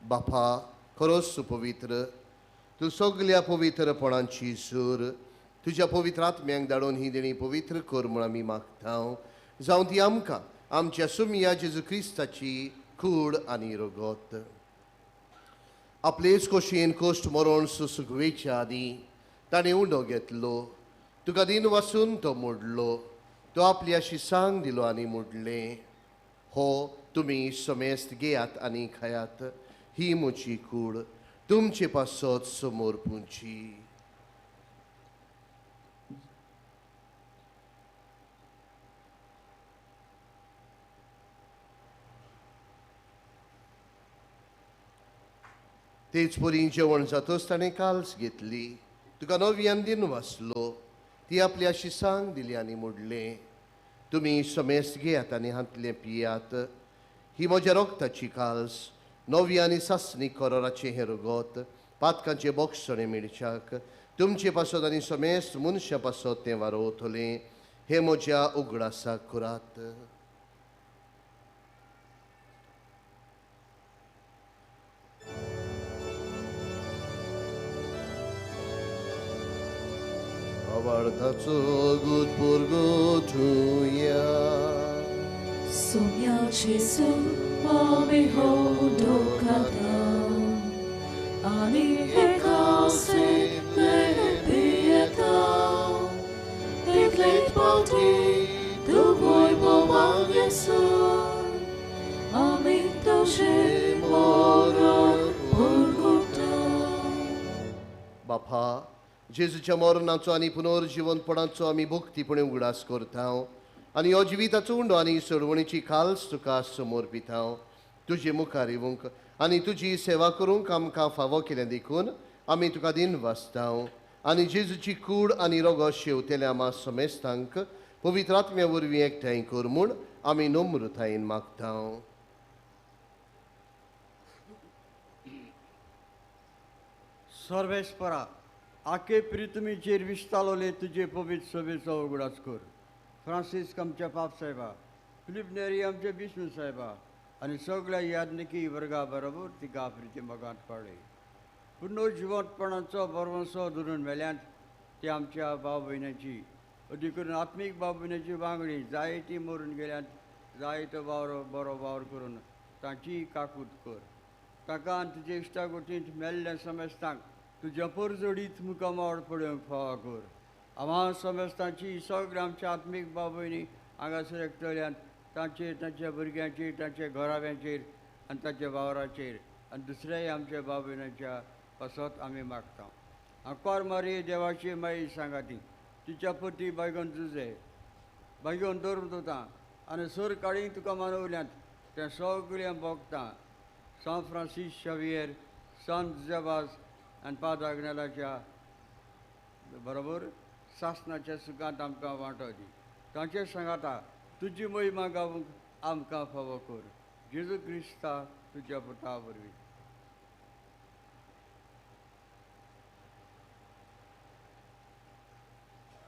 बापा खरोच तूं पवित्र, तूं सगल्या पवित्रपणाची सूर. तुज्या पवित्र आत्म्यांक धाडून ही देणी पवित्र कर म्हूण आमी मागता. जावं ती आमकां आमच्या सुमया जेजू क्रिस्ताची कूड आनी रगत. आपलेच खोशयेन कश्ट मरण सुसुकवेच्या आदीं ताणें उंडो घेतलो, तुका दिन वासून तो मोडलो, तो आपली अशी सांग दिलो आनी मोडलें, हो तुमी समेस्त घेयात आनी खायात, ही म्हजी कूड तुमचे पासत समोर पुंची. तेच परी जेवण जातच ताणें काल्स घेतली, तुका नव्यान दिन वाचलो, ती आपली अशी सांग दिली आनी मोडलें, तुमी समेस्त घेयात आनी हांतलें पियात, ही म्हज्या रगताची काल्स, नवी आनी सासणी कराराचें हें रगत, पातकांचें बोगसणें मेळच्याक तुमचे पासत आनी समेस्त मनशां पासत तें वारोवतलें. हें म्हज्या उगडासाक करात. आवार्थाचो गुद पुरगोठुया Sonia Jesu mami hodokata ani hekase lepieta teklet pati tu voi bomagesa ami toshe mora purgota. बापा जेजूच्या मरणाचो आनी पुनर्जिवनपणाचो आमी भक्तीपणे उगडास करता आनी हो जिविताचो उंडो आनी सोडवणीची खाल्स तुका समर्पिता. तुजे मुखार येवंक आनी तुजी सेवा करूंक आमकां फावो केलें देखून आमी तुका दिन वाचता आनी जेजूची कूड आनी रोगो शेवतेल्या आमा समेस्तांक पवित्र आत्म्या वरवीं एकठांय कर म्हूण आमी नम्रतायेन मागता. सर्वेस्परा आखे प्रितमीचेर विस्तालोले तुजे पवित्र सभेचो उगडास कर. फ्रांसीस्क आमच्या पाप साहेबा, फिलीप नेरी आमचे विष्णू साहेबा आनी सगळ्या याज्ञिकी वर्गा बरोबर तिका प्रिती मोगांत पावले. पुनर्जिवंतपणाचो बरवंसो धरून मेल्यांत ते आमच्या भाव भयणाची अदीक करून आत्मीक भाव भयणाची वांगडी जायती मरून गेल्यांत, जायतो वावर बरो वावर करून तांची काकूत कर. ताका आनी तुजे इश्टागोटींत मेल्ल्या समेस्तांक तुज्या परजोडीत मुखामळ पळोवंक फावो कर. आम्हा समेस्तांची सगळ्या आमच्या आत्मीक भाव भयणी हांगासर एकटल्यांत तांचेर, तांच्या भुरग्यांचेर, तांच्या घराब्यांचेर आनी तांच्या वावराचेर आनी दुसऱ्याय आमच्या भाव भयणांच्या पासत आमी मागता. आंकवार मारी देवाची माई सांगाती तिच्या पती बायगन जुजे बायगन दवरून दवरता आनी सर काळी तुका मानवल्यांत तें सगळें भोगता. सान फ्रांसीस शावियर, सान जेबास आनी पाद आग्नेलाच्या बरोबर सासणाच्या सुखांत आमकां वांटो दी. तांचे सांगाता तुजी महिमा गावूंक आमकां फावो कर जेजू क्रिस्ता तुज्या पुता वरवीं.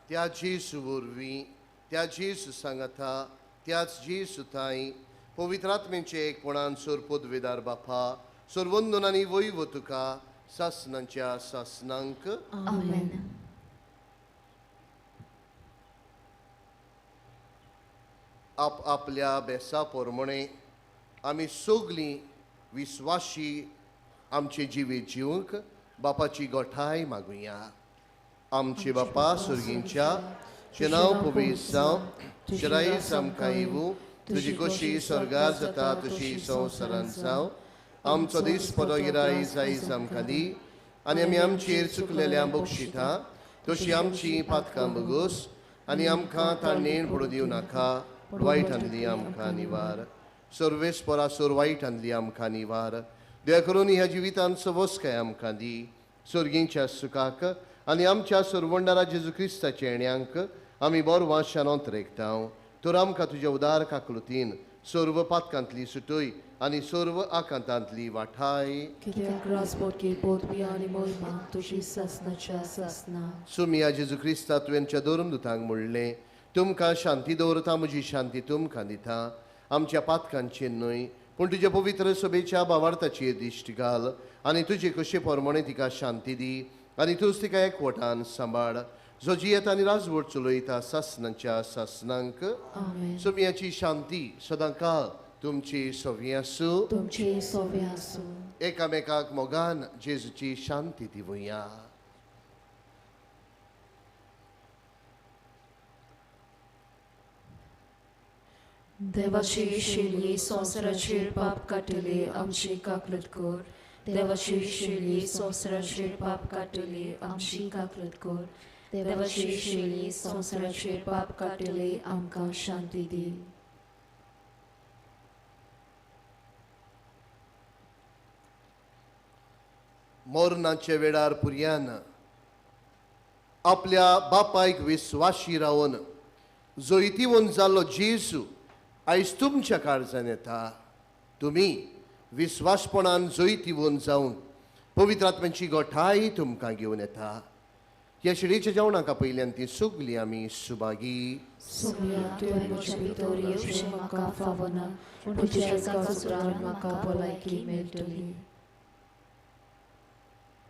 त्या जेजू वरवीं, त्या जेजू सांगाता, त्याच जेजू थांय पवित्र आत्म्याचे एकपणान सोर पदवेदार बापा सोरवंदन आनी वैव तुका सासनांच्या सासनांक. आमेन. आप आपल्या बेसा प्रमाणे आमी सगळीं विस्वाशी आमचे जिवीत जिवंक बापाची गोठाय मागुया. आमचे बापा सुर्गींच्या, तुजें नांव पवित्र जावं, तुजें रायस आमकां येवूं, तुजी खोशी स्वर्गार जाता तशी संवसारांत जावं. आमचो दीस पडो गिरायस आयज आमकां दी आनी आमी आमचेर चुकलेल्या बक्षिता तशी आमची पातकां बगोस आनी आमकां ताणें पडूं दिवं नाका, वायट आणली आमकां निवार. सर्वेस्परा सोर वायट आणली आमकां निवार. दया करून ह्या जिवितान सवस्काय आमकां दी, सर्गींच्या सुखाक आनी आमच्या सरवंडारा जेजू क्रिस्ताच्या येण्यांक आमी बरो वाशान अंतरेकता. तर आमकां तुज्या उदार काकलुतीन सर्व पातकांतली सुटय आनी सर्व आकांतांतली वाठाय. कित्याक राजपोटकी पदवी आनी मोहिमा तुजी सासनाच्या सासना. सुमिया जेजू क्रिस्ता तुवेंच्या धर्मदुतांक म्हणलें, तुमकां शांती दवरता, म्हजी शांती तुमकां दिता. आमच्या पातकांचेर न्हय पूण तुज्या पवित्र सभेच्या भावार्थाचेर दिश्ट घाल आनी तुजे कशे प्रमाणे तिका शांती दी आनी तूंच तिका एकवटान सांबाळ, जो जियेता आनी राजवट चलयता सासनांच्या सासनांक. सोमियाची शांती सदांकाळ तुमची सवी आसूं, तुमची सवी आसूं. एकामेकाक मोगान जेजूची शांती दिवया. देवाची शिली संवसाराचेर पाप काडटली आमची काकलत कर. देवाची शिली संवसाराचेर पाप काडटली आमची काकलत कर. देवाची शिली संवसाराचेर पाप काडटली आमकां शांती दी. मरणाच्या वेळार पुर्यान आपल्या बापायक विस्वाशी रावन जैतिवंत जाल्लो जेजू आयज तुमच्या काळजान येता. तुमी विस्वासपणान जैतिवंत जावन पवित्र आत्म्याची गोठाय तुमकां घेवन येता. ह्या शिडीच्या जेवणाक पयल्यान ती सगळीं आमी सुभागी.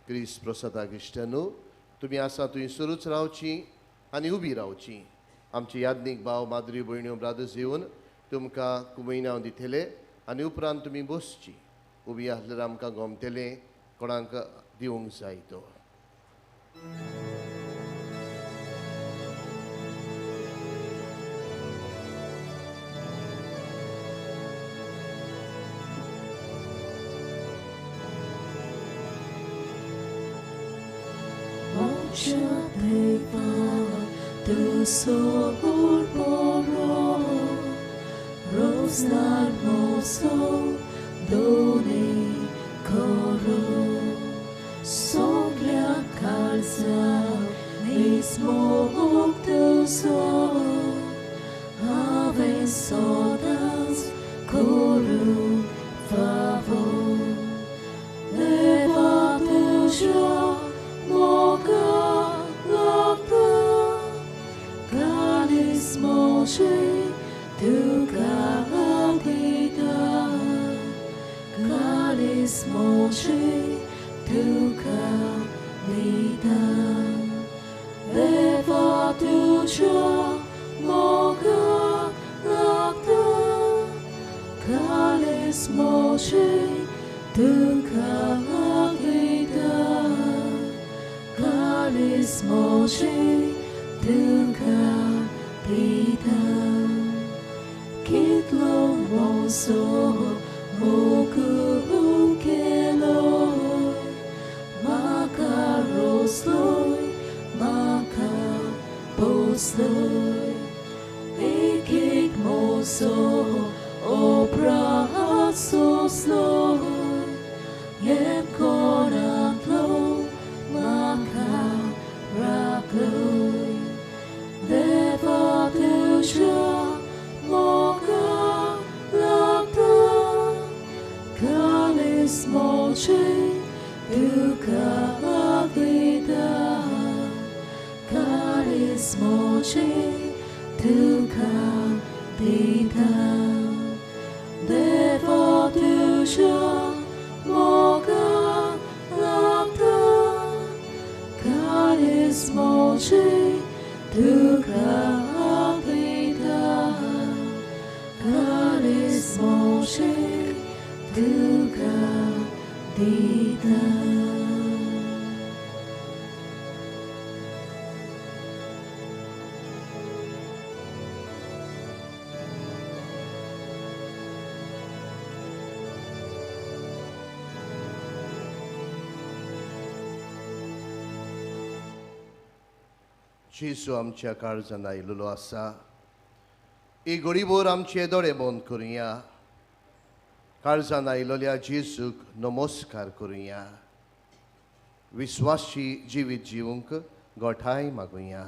क्रिस्त प्रसादा क्रिस्टियानो, तुमी आसा थंय सुरूच रावची आनी उबी रावची. आमचे याज्ञीक भाव माद्री भयण्यो ब्रादर्स येवन तुमकां कुमयनांव दितले आनी उपरांत तुमी बसची. उबी आसल्यार आमकां गोमतले कोणाक दिवंक जाय तो. Tu sopor poro, rosnar moso, done coro, soglia calza, nismo octuso, ave sodas, coru favor, leva tuja, moca, lacta, Moshe tuka dita, Kalis Moshe tuka dita, Deva tuja moga lakta, Kalis Moshe tuka dita, Kalis Moshe tuka dita. Kitlo moso moku keloi, makarosloi, makaposloi, ekik moso oprasosloi, yemkonatlo makarakloi. Deva tuja moga मोचे तुका दिता देवा तुज्या मोगा लागता कारीस मोचे तुका दिता कारीस मोचे तुका दिता. जेजू आमच्या काळजान आयिल्लो आसा. ही घडीभर आमचे दोळे बंद करुया. काळजान आयिल्ल्या जेजूक नमस्कार करुया. विस्वासी जिवीत जिवंक गोठाय मागुया.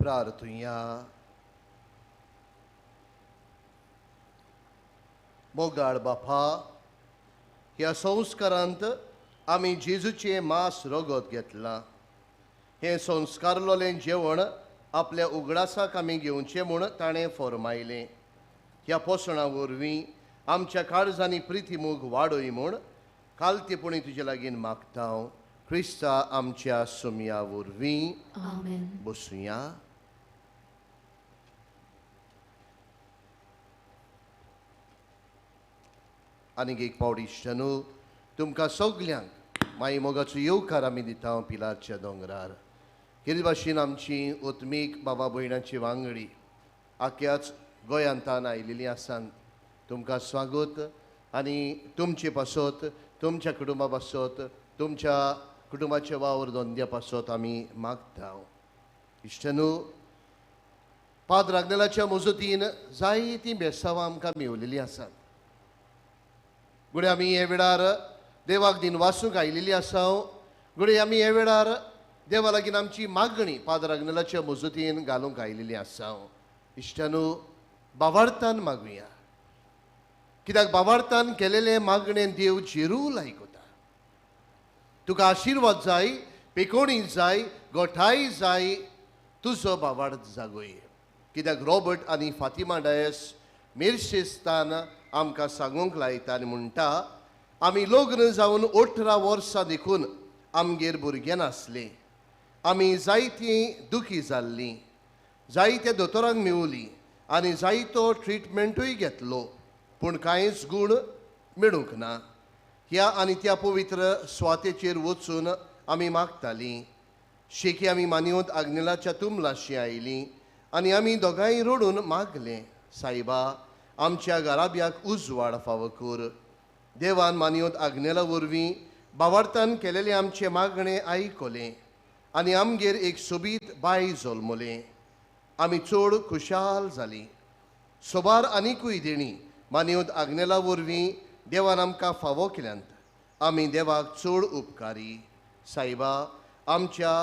प्रार्थुया. मोगाळ बापा, ह्या संस्कारांत आमी जेजूचें मांस रगत घेतलां. हें संस्कारलोलें जेवण आपल्या उगडासाक आमी घेवचें म्हूण ताणें फर्मायलें. ह्या पोसणां वरवीं आमच्या काळजांनी प्रितीमूग वाडय म्हूण कालतेपणी तुजे लागीं मागता हांव. क्रिस्ता आमच्या सुमया वरवीं. आमेन. बसुया. आनीक एक पावट इश्टानू तुमकां सगल्यांक माई मोगाचो येवकार आमी दिता पिलारच्या दोंगरार. हेच भाशेन आमची उत्मीक बाबा भयणाची वांगडी आख्याच गोंयांतान आयिल्लीं आसात. तुमकां स्वागत आनी तुमचे पासत, तुमच्या कुटुंबा पासत, तुमच्या कुटुंबाचे वावर धंद्या पासत आमी मागता. इश्टानू, पाद्र आग्नेलाच्या मजतीन जायतीं बेसांवां आमकां मेवलेलीं आसात. घडये आमी हे वेळार देवाक दिनवासूंक आयिल्लीं आसा. घडये आमी हे वेळार देवा लागीं आमची मागणी पाद्र आग्नेलाच्या मजतीन घालूंक आयिल्लीं आसा. इश्टानू, बावार्थान मागुया. कित्याक बावार्थान केलेलें मागणें देव जेरूल आयकता. तुका आशिर्वाद जाय, पेकोणी जाय, गोठाय जाय, तुजो बावार्थ जागोय. कित्याक रॉबर्ट आनी फातिमा डायस मिर्शेस्तान आमकां सांगूंक लायता आनी म्हणटा, आमी लग्न जावन 18 वर्सां देखून आमगेर भुरगें नासलें. आमी जायतीं दुखी जाल्लीं, जायत्या दोतोरांक मेवलीं आनी जायतो ट्रिटमेंटूय घेतलो, पूण कांयच गूण मेळूंक ना. ह्या आनी त्या पवित्र स्वातेचेर वचून आमी मागतालीं. शेकी आमी मानयोत आग्नेलाच्या तुमलाशी आयलीं आनी आमी दोगांय रडून मागलें, सायबा आमच्या घराब्याक उजवाड फावो कर. देवान मानयोत आग्नेला वरवीं बावार्थान केलेलें आमचें मागणें आयकलें आनी आमगेर एक सोबीत बाय जल्मलें. आमी चड खुशाल जालीं. सोबार आनिकूय देणी मानयोत आग्नेला वरवीं देवान आमकां फावो केल्यांत. आमी देवाक चड उपकारी. सायबा आमच्या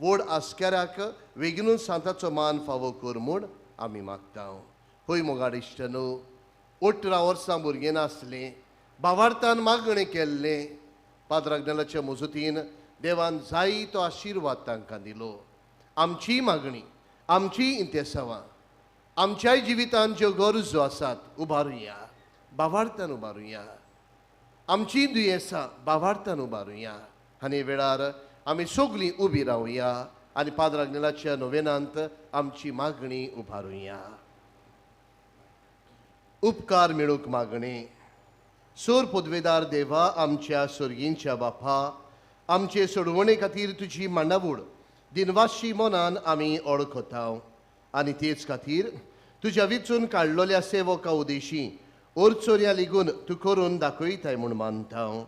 व्हड आस्काराक वेगीनूच सांताचो मान फावो कर म्हूण आमी मागता. हय मोगाळ इश्टानू, 18 वर्सां भुरगें नासलें, बावार्थान मागणें केल्लें. पाद्र आग्नेलाच्या मजतीन देवान जायतो आशिर्वाद तांकां दिलो. आमची मागणी, आमची इंतेसांवां, आमच्याय जिवितांत ज्यो गरजो आसात उबारुया, बावार्थान उबारुया. आमची दुयेंसां बावार्थान उबारुया. आनी वेळार आमी सगलीं उबी रावया आनी पाद्र आग्नेलाच्या नोवेनांत आमची मागणी उबारुया. उपकार मेळूंक मागणें. सोर पदवेदार देवा, आमच्या सर्गींच्या बापा, आमचे सोडवणे खातीर तुजी मांडावूड दिनवाशी मनान आमी ओळखता आनी तेच खातीर तुज्या विचून काडलोल्या सेवका उदेशी ओरचोरया लिगून तूं करून दाखयताय म्हूण मानता.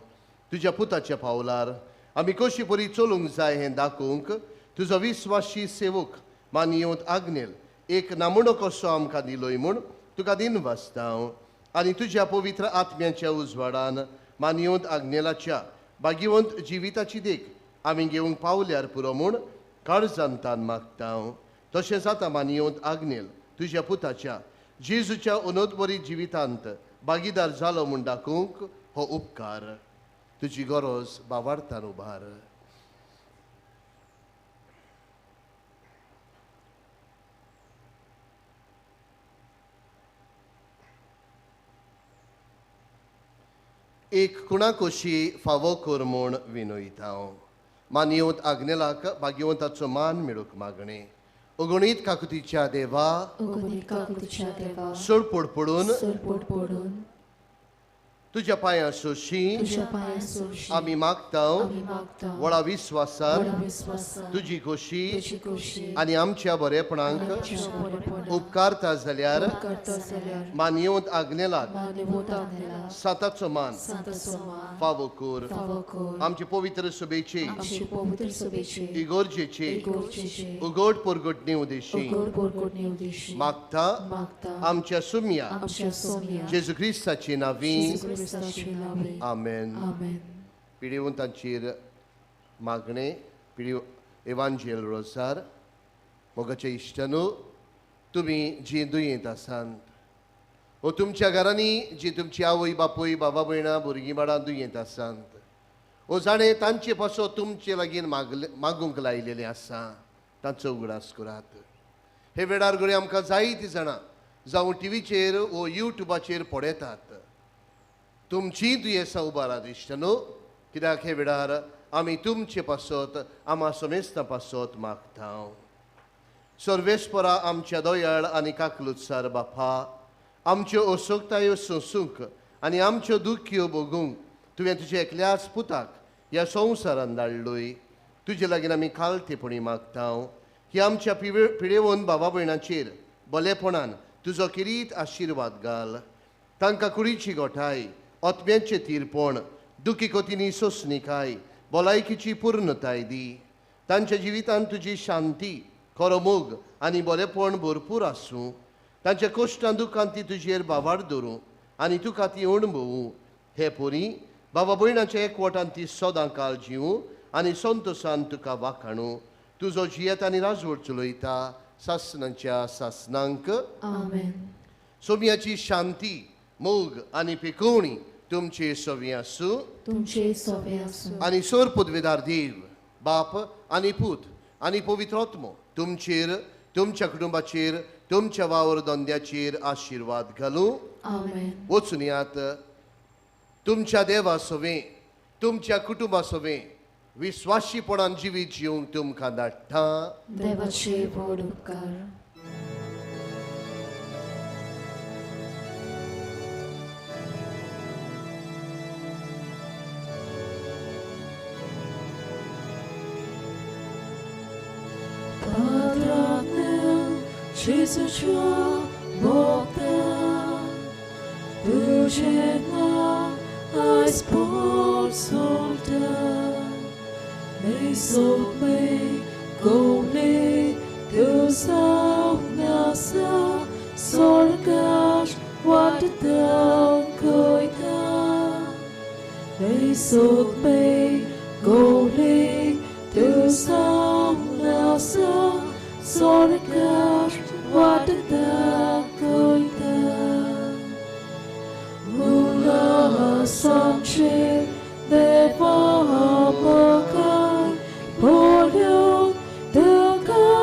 तुज्या पुताच्या पावलार आमी कशी बरी चलूंक जाय हें दाखोवंक तुजो विस्वाशी सेवक मानयेवंत आग्नेल एक नामुणो कसो आमकां दिलोय म्हूण तुका दिनवासता. आनी तुज्या पवित्र आत्म्याच्या उजवाडान मानयेवंत आग्नेलाच्या भाग्यवंत जिविताची देख आमी घेवंक पावल्यार पुरो म्हूण काळजांतान मागता. तशें जाता मानयेवंत आग्नेल तुज्या पुताच्या जेजूच्या अनोदबरी जिवितांत भागीदार जालो म्हूण दाखोवंक हो उपकार तुजी गरज बावार्थान उबार. एक कुणाकोशी फावो कर म्हूण विनयता. मानयेवंत आग्नेलाक भाग्यवंताचो मान मेळूंक मागणें. अगणीत काकुतीच्या देवा सोडपोड पडून तुज्या पांयां सोशी आमी मागता व्हडा विस्वासान तुजी खोशी आनी आमच्या बरेपणाक उपकारता जाल्यार मानयेवंत आग्नेलाक साताचो मान फावो कर. आमचे पवित्र सभेचे इगोर्जेचे उगड परगटणे उदेशी मागता आमच्या सुम्या जेजू क्रिस्ताचे नांवी. आमेन. पिडेवंतांचेर मागणें पिडे एवांजेल रोजार. मोगाचे इश्टानू, तुमी जी दुयेंत आसात वो तुमच्या घरांनी जी तुमची आवय बापूय बाबा भयणां भुरगीं बाळां दुयेंत आसात वो जाणें तांचे पासो तुमचे लागीं मागूंक लायलेलें आसा तांचो उगडास करात. हे वेळार घडये आमकां जायतीं जाणां जावं टिवीचेर वो युट्यूबाचेर पळयतात. तुमची दुयेंसां उबारात इश्टानू, कित्याक हे वेळार आमी तुमचे पासत आमा समेस्तां पासत मागता. सर्वेस्परा आमच्या दयाळ आनी काकलुत्सार बापा, आमच्यो असोकतायो सोंसूंक आनी आमच्यो दुख्यो भोगूंक तुवें तुज्या एकल्याच पुताक ह्या संवसारान धाडलोय. तुजे लागीं आमी खालतेपणी मागता ही आमच्या पिडेवन बाबा भयणाचेर बलेपणान तुजो किरीत आशिर्वाद घाल. तांकां कुडीची गोठाय, आत्म्याचें तीरपण, दुखी कोतींनी सोंसणीकाय, भलायकीची पूर्णताय दी. तांच्या जिवितांत तुजी शांती, खरो मोग आनी बरेपण भरपूर आसूं. तांच्या कश्टां दुखान ती तुजेर बावार दवरूं आनी तुका ती अणभवूं. हे पोरी बाबा भयणाच्या एकवटान ती सदां काळ जिवूं आनी संतोसान तुका वाखाणूं. तुजो जियेत आनी राजवट चलयता सासणाच्या सासणांक. आमेन. सोम्याची शांती, मोग आनी पिकोवणी तुमचे सवी आसूं. तुमचे सवे आसूं. आनी सोर पदवेदार देव बाप आनी पूत आनी पवित्र आत्मो तुमचेर, तुमच्या कुटुंबाचेर, तुमच्या वावर धंद्याचेर आशिर्वाद घालूं. आमेन. वचून यात तुमच्या देवा सवें, तुमच्या कुटुंबा सवें विस्वाशीपणान जिवीत जिवंक तुमकां धाडटा. देवाचे व्हड उपकार. Jésus Bogdan, Bujena als Polsolta, me sotme gole tu saunasa, sorgash watdan koita, me sotme gole tu saunasa, sorgash watdan koita. Mula samche deva mokai polyo dekatara.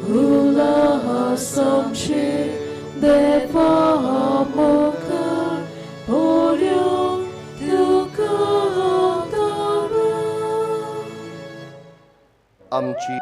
Mula samche deva mokai polyo dekatara. Amchi